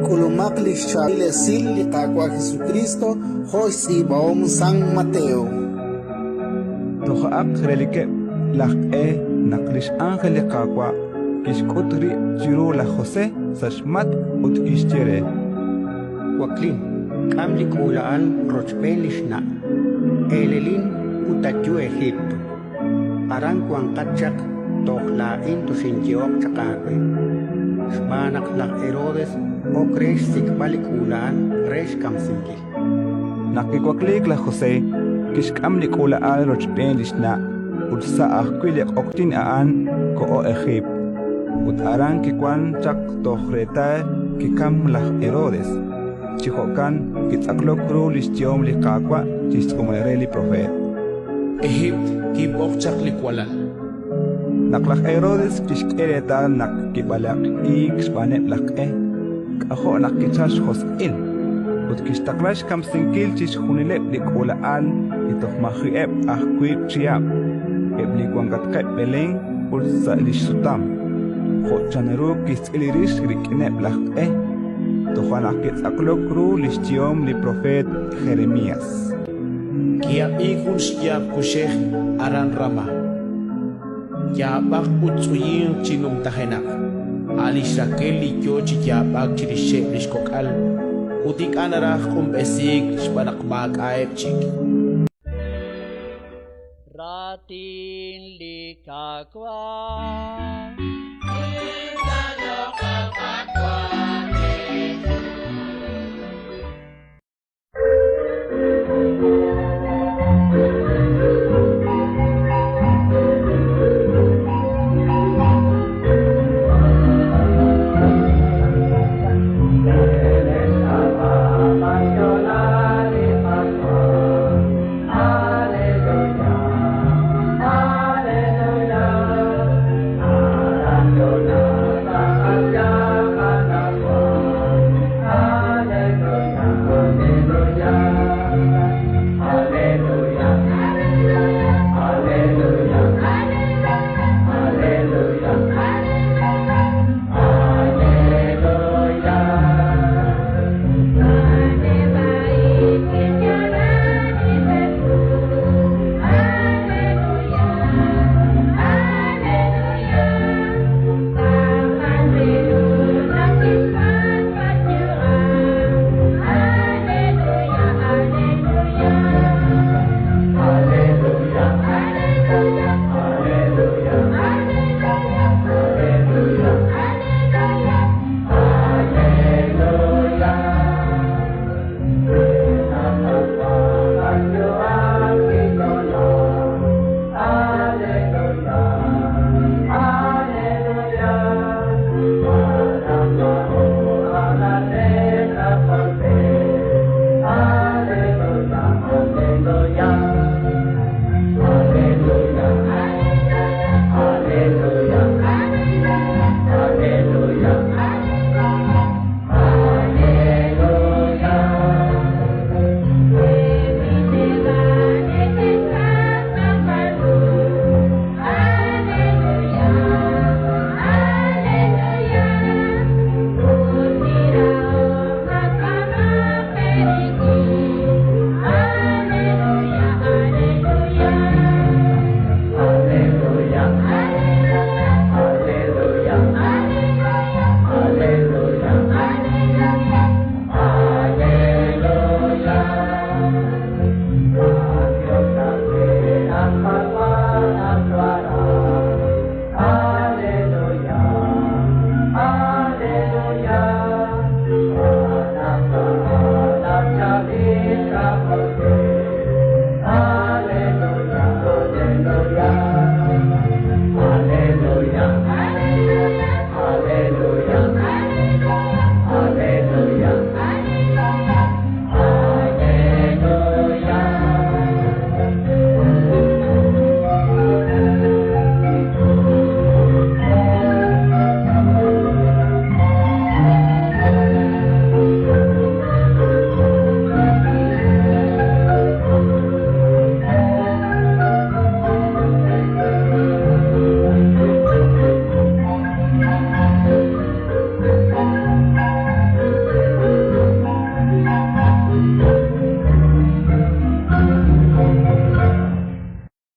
K'ulumaq li xchaab'il esil li Qaawa' Jesukriist jo' xtz'iib'ahom San Mateo. Tojo'aq relikeb' laj q'e naq li x'ánjel li Qaawa' kixk'ut rib' chiru laj José sa' xmatk' ut kixye re: Waklin, k'am li k'uula'al rochb'een li xna', eelelin ut ayu Egipto. Aran wanqat chaq toj laa'in toxinyehoq chaq aawe, xb'aan naq laj Herodes ok re xsik'b'al li k'uula'al re xkamsinkil. Naq kiwakliik laj José, kixk'am li k'uula'al rochb'een li xna' ut sa' ajwi' li q'oqyink a'an koho Ejiipt. Ut aran kiwank chaq toj reetal kikamk laj Herodes. Chi jo'kan kitz'aqlok ru li xyehom li Qaawa' chi xtz'uumal re li propeet. Ejiipt kinb'oq chaq li walal. Naq laj Herodes kixk'e reetal naq kib'alaq'iik xb'aaneb' laj q'e, k'ajo' naq kichalk xjosq'il, ut kixtaqla xkamsinkil chixjunileb' li k'uula'al li toj maji'eb' aj wiib' chihab', eb' li wankatqeb' Belén ut sa' li xsutam, jo' chanru kixtz'il rix rik'ineb' laj q'e. Toja' naq kitz'aqlok ru li xyehom li propeet Jeremías. Ki'ab'iik jun xyaab' kuxej aran Ramá, yaab'ak ut tz'uyink chi numtajenaq, a' lix Rakel li yo chi yaab'ak chirixeb' li xkok'al, ut ink'a' naraj q'unb'esiik xb'aan naq maak'a'eb' chik. Raatin li Qaawa'.